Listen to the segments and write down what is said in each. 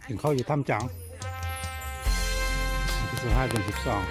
ກິນເຂົ້າຢູ່ຖ້ຳຈາງ ວັນທີສິບຫ້າ ເດືອນສິບສອງ.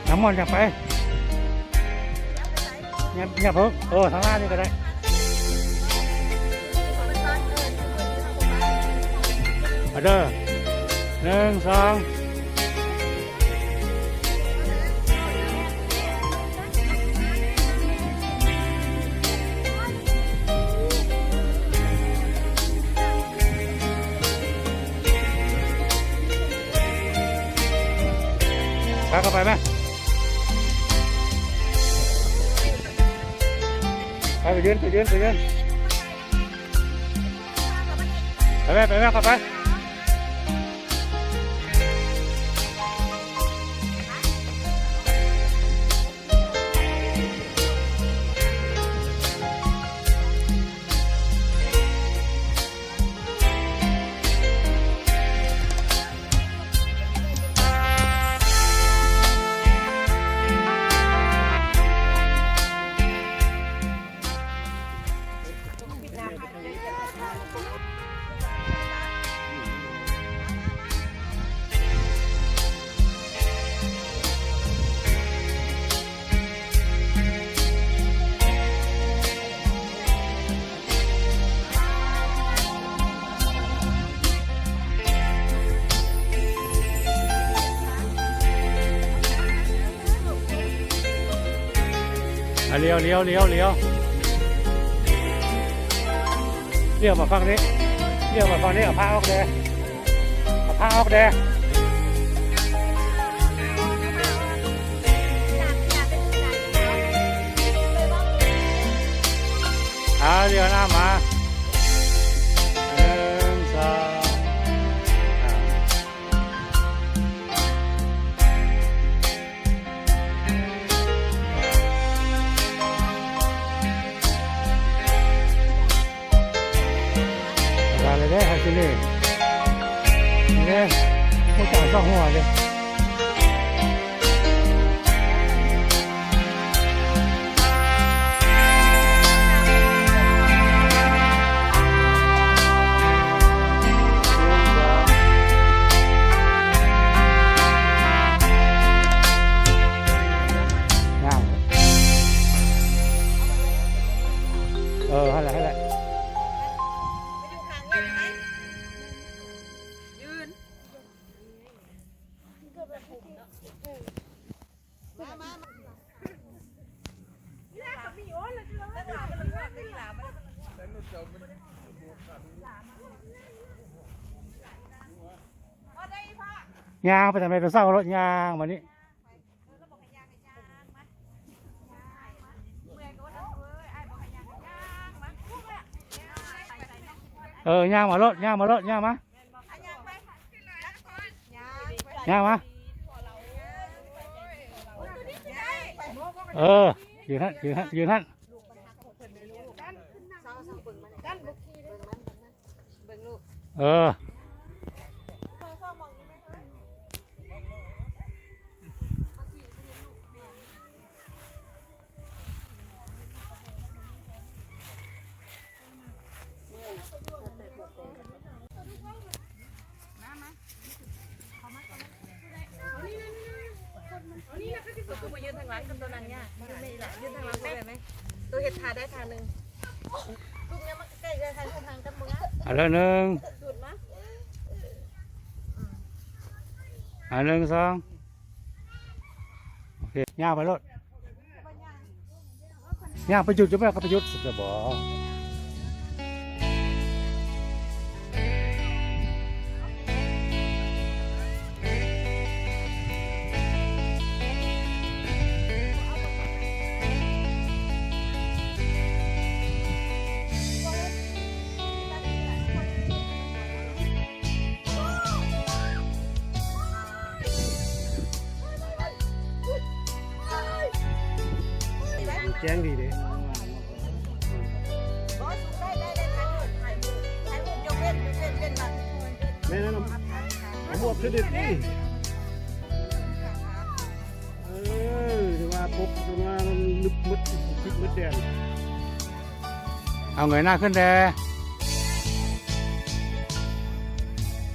ນ້ຳມ່ອນຢາກໄປ ຫຍັບ ຫຍັບເພິ່ນ ເອີ ທາງໜ້ານີ້ກໍໄດ້ ເອົາເດີ ໜຶ່ງ ສອງ. ພາເຂົ້າໄປໄໝ? ໄປ ໄປຢືນ ໄປຢືນ ໄປຢືນ ໄປແມ່ ໄປແມ່ ເຂົ້າໄປ. ອ່ະ ລ້ຽວ ລ້ຽວ ລ້ຽວ ລ້ຽວ ລ້ຽວມາຝັ່ງນີ້ ລ້ຽວມາຝັ່ງນີ້ ເອົາຜ້າອອກແດ່ ເອົາຜ້າອອກແດ່. ອ່າ ລ້ຽວໜ້າມາ ໜຶ່ງ ສອງ ສາມ. ໄດ້ແລ້ວເດ້ ຫາຊິນີ້ ນີ້ເດ້ ຜູ້ສາວສອງຫົວເດ້. ງາມ ເອີ ຫັ້ນແຫຼະ ຫັ້ນແຫຼະ ຍ່າງໄປທາງໄດໂນເສົາ ລົດຍ່າງມານີ້. ເອີ ຍ່າງມາໂລດ ຍ່າງມາໂລດ ຍ່າງມາ ຍ່າງມາ ເອີ ຢືນຫັ້ນ ຢືນຫັ້ນ ຢືນຫັ້ນ. ເອີ ໂຕເຮັດທ່າໄດ້ທ່າໜຶ່ງ. ເອົາເລີຍ ໜຶ່ງ ເອົາ ໜຶ່ງ ສອງ ໂອເຄ ຍ່າງໄປໂລດ. ຍ່າງໄປຢຸດຢູ່ແມ່ນ ກໍໄປຢຸດຊິບໍ່. ແຈ້ງດີເດ້ ແມ່ນແລ້ວ ໝວກຄືເດັດນີ້ ເອີ ຖືວ່າປົກ ຖືວ່າມັນລຶບໝົດ ຄິດໝົດແດນ. ເອົາເງີຍໜ້າຂຶ້ນແດ່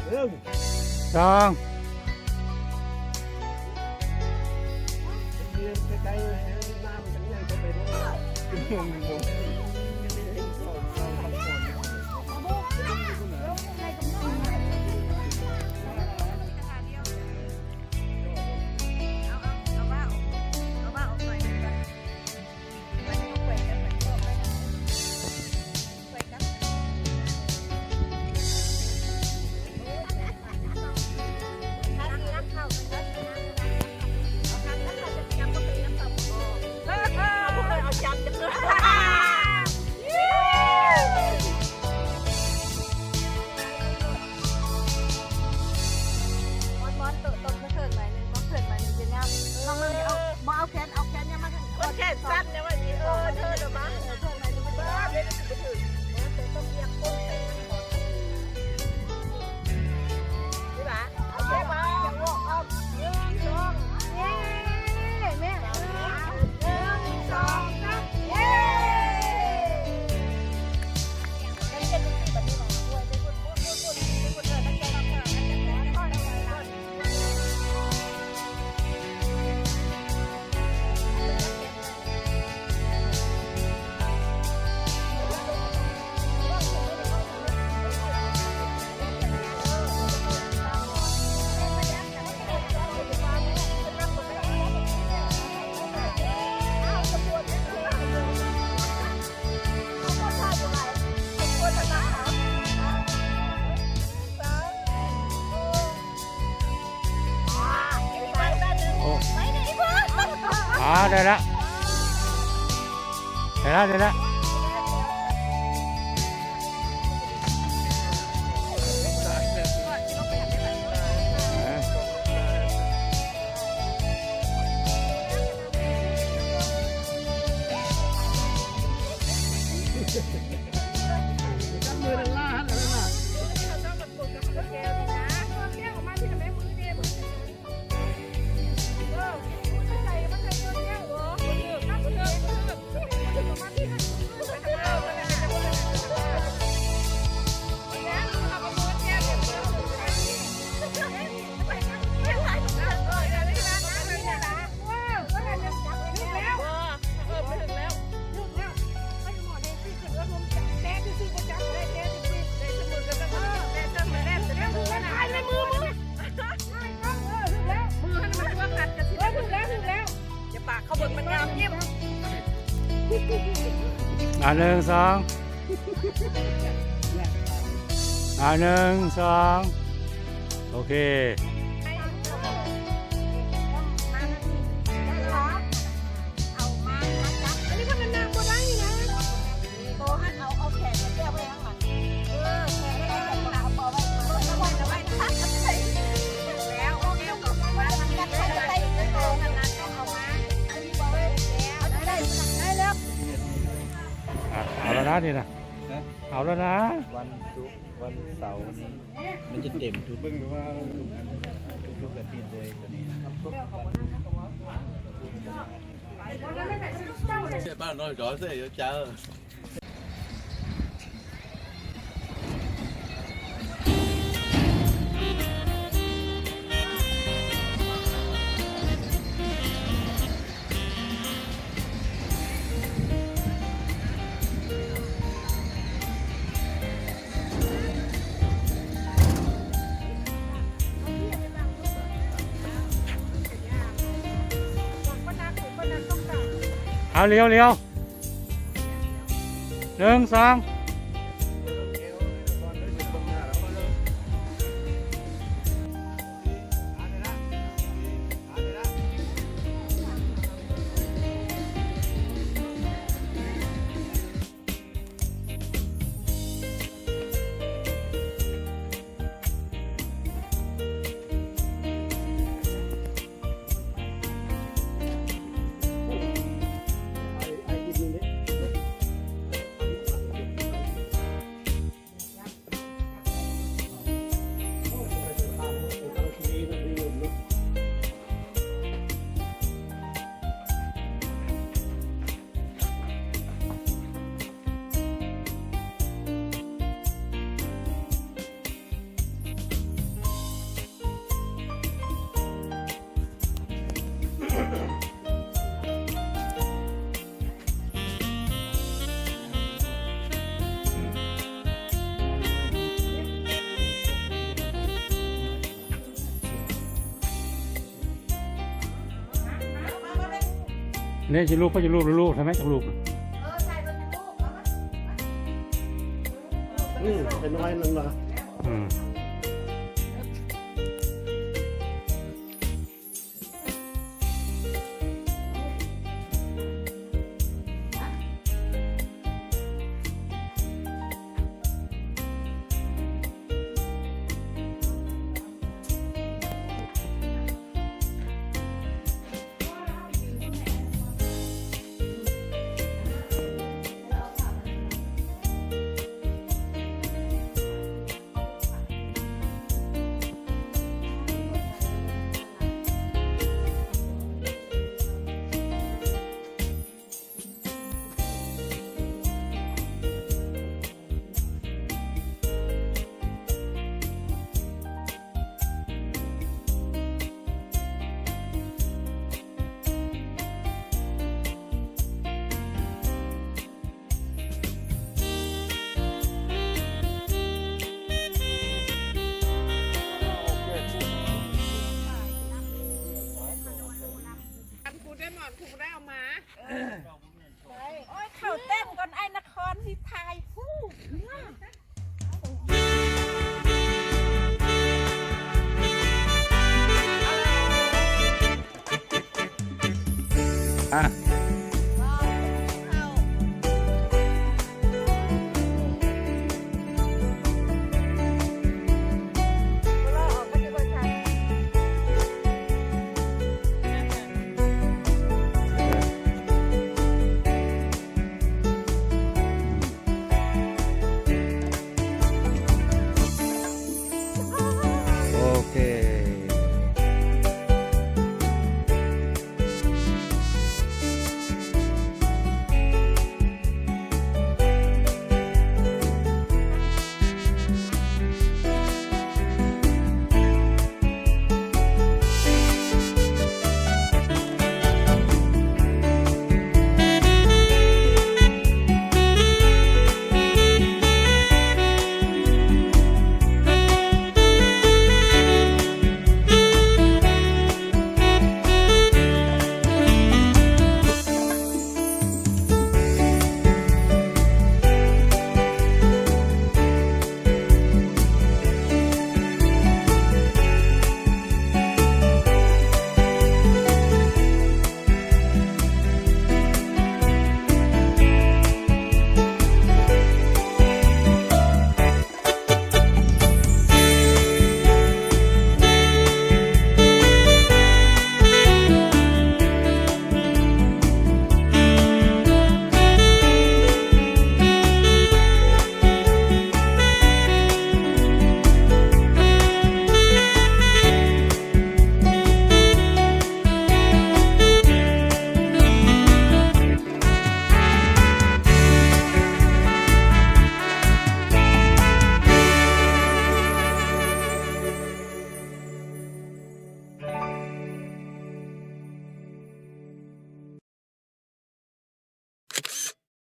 ໜຶ່ງ ສອງ ໂອ້ ອ່າ ໄດ້ລະ ໄດ້ລະ ໄດ້ລະ. ອ່າ ໜຶ່ງ ສອງ ອ່າ ໜຶ່ງ ສອງ ໂອເຄ. ອ່ະ ເອົາແລ້ວນະນີ້ນະ ເອົາແລ້ວນະ. ວັນສຸກ ວັນເສົານີ້ມັນຈະເຕັມທຸກ ເບິ່ງດູວ່າ ທຸກອາທິດເລີຍໂຕນີ້ນະ. ເສຍບ້ານນ້ອຍຈອເສຍເຈົ້າ. ເ ເອົາ ລ້ຽວ ລ້ຽວ ໜຶ່ງ ສອງ. ນີ້ຊິລູບ ເພິ່ນຊິລູບ ລູບ ທຳໄມຈັ່ງລູບ? ອືມ ເປັນນ້ອຍນັ້ນວ່າ ອືມ.